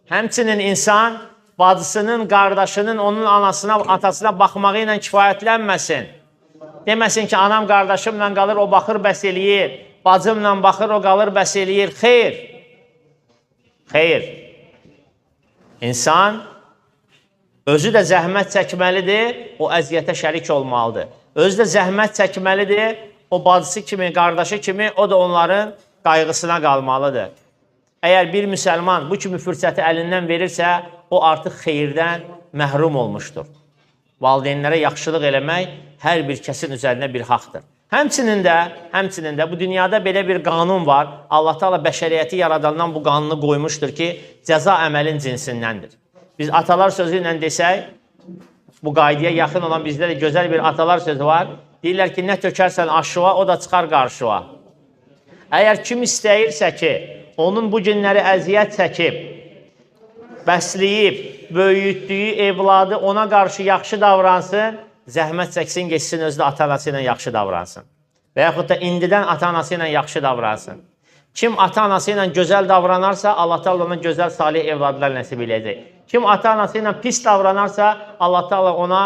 Həmçinin insan bacısının, qardaşının, onun anasına, atasına baxmağı ilə kifayətlənməsin. Deməsin ki, anam qardaşımla qalır, o baxır, bəs eləyir. Bacımla baxır, o qalır, bəs eləyir. Xeyr. Xeyr. İnsan özü də zəhmət çəkməlidir, o əziyyətə şərik olmalıdır. Özü də zəhmət çəkməlidir, o bacısı kimi, qardaşı kimi, o da onların qayğısına qalmalıdır. Əgər bir müsəlman bu kimi fürsəti əlindən verirsə, o artıq xeyirdən məhrum olmuşdur. Valideynlərə yaxşılıq eləmək hər bir kəsin üzərinə bir haqdır. Həmçinin də bu dünyada belə bir qanun var. Allah Taala bəşəriyyəti yaradandan bu qanunu qoymuşdur ki, cəza əməlin cinsindəndir. Biz atalar sözü ilə desək, bu qaydaya yaxın olan bizdə də gözəl bir atalar sözü var. Deyirlər ki, nə tökərsən aşığa, o da çıxar qarşığa. Əgər kim istəyirsə ki, onun bu günləri əziyyət çəkib, bəsləyib, böyütdüyü evladı ona qarşı yaxşı davransın, zəhmət çəksin, getsin özü də ata-anası ilə yaxşı davransın. Və yaxud da indidən ata-anası ilə yaxşı davransın. Kim ata-anası ilə gözəl davranarsa, Allah Taala ona gözəl salih evladlar nəsib eləyəcək. Kim ata-anası ilə pis davranarsa, Allah Taala ona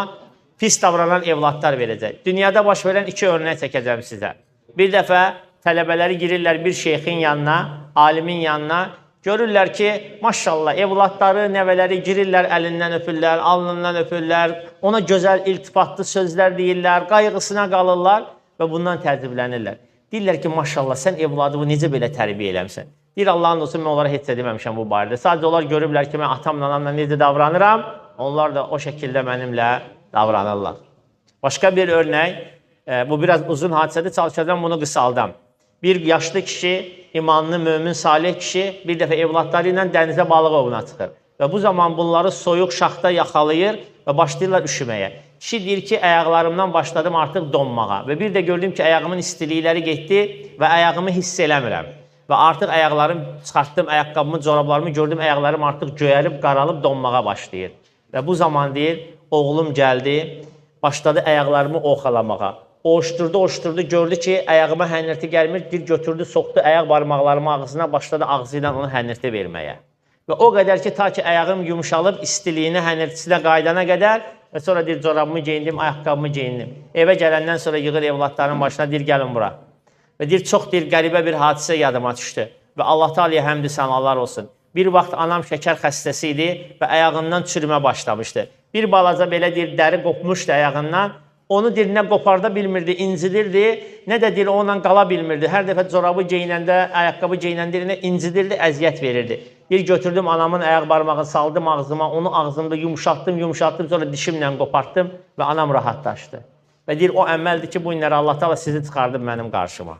pis davranan evladlar verəcək. Dünyada baş verən iki örnək çəkəcəm sizə. Bir dəfə tələbələri girirlər bir şeyxin yanına, alimin yanına. Görürlər ki, maşallah evladları, nəvələri girirlər, əlindən öpürlər, alnından öpürlər, ona gözəl iltifatlı sözlər deyirlər, qayğısına qalırlar və bundan təəccüblənirlər. Deyirlər ki, maşallah sən evladını necə belə tərbiyə eləmisən? Deyir Allahın olsun mən onlara heç nə deməmişəm bu barədə. Sadəcə onlar görüblər ki, mən atamla, anamla necə davranıram, onlar da o şəkildə mənimlə davranırlar. Başqa bir örnək, bu biraz uzun hadisədir, çalışacağam bunu qısaldam. Bir yaşlı kişi, imanlı, mömin, salih kişi bir dəfə evladları ilə dənizə balıq ovuna çıxır. Və bu zaman bunları soyuq şaxta yaxalayır və başlayırlar üşüməyə. Kişi deyir ki, ayaqlarımdan başladım artıq donmağa və bir də gördüm ki, ayağımın istilikləri getdi və ayağımı hiss eləmirəm. Və artıq ayaqlarım, çıxartdım ayaqqabımı, corablarımı, gördüm ayaqlarım artıq göyərib, qaralıb donmağa başlayır. Və bu zaman deyir, oğlum gəldi, başladı ayaqlarımı oxalamağa. Ovuşdurdu, ovuşdurdu, gördü ki, ayağıma hənirti gəlmir, bir götürdü, soxdu ayaq barmaqlarımı ağzına, başladı ağzı ilə onu hənirti verməyə. Və o qədər ki, ta ki ayağım yumşalıb istiliyinə, hənirtisinə qayıdana qədər və sonra deyir, corabımı geyindim, ayaqqabımı geyindim. Evə gələndən sonra yığır evladların başına, deyir, gəlin bura. Və deyir, çox deyir, qəribə bir hadisə yadıma düşdü. Və Allah Teala'ya həmdü sənalar olsun. Bir vaxt anam şəkər xəstəsi idi və ayağından çürümə başlamışdı. Bir balaca belə deyir, dəri qopmuşdu ayağından. Onu deyir, nə qoparda bilmirdi, incidirdi, nə də deyir, onunla qala bilmirdi. Hər dəfə corabı geyinəndə, ayaqqabı geyinəndə nə incidirdi, əziyyət verirdi. Bir götürdüm anamın ayaq barmağını saldım ağzıma, onu ağzımda yumşaltdım, yumşaltdım, sonra dişimlə qopartdım və anam rahatlaşdı. Və deyir, o əməldir ki, bu günləri Allah Taala sizi çıxardıb mənim qarşıma.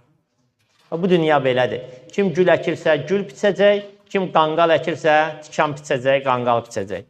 Və bu dünya belədir. Kim gül əkirsə, gül biçəcək, kim qanqal əkirsə, tikan biçəcək, qanqal biçəcək.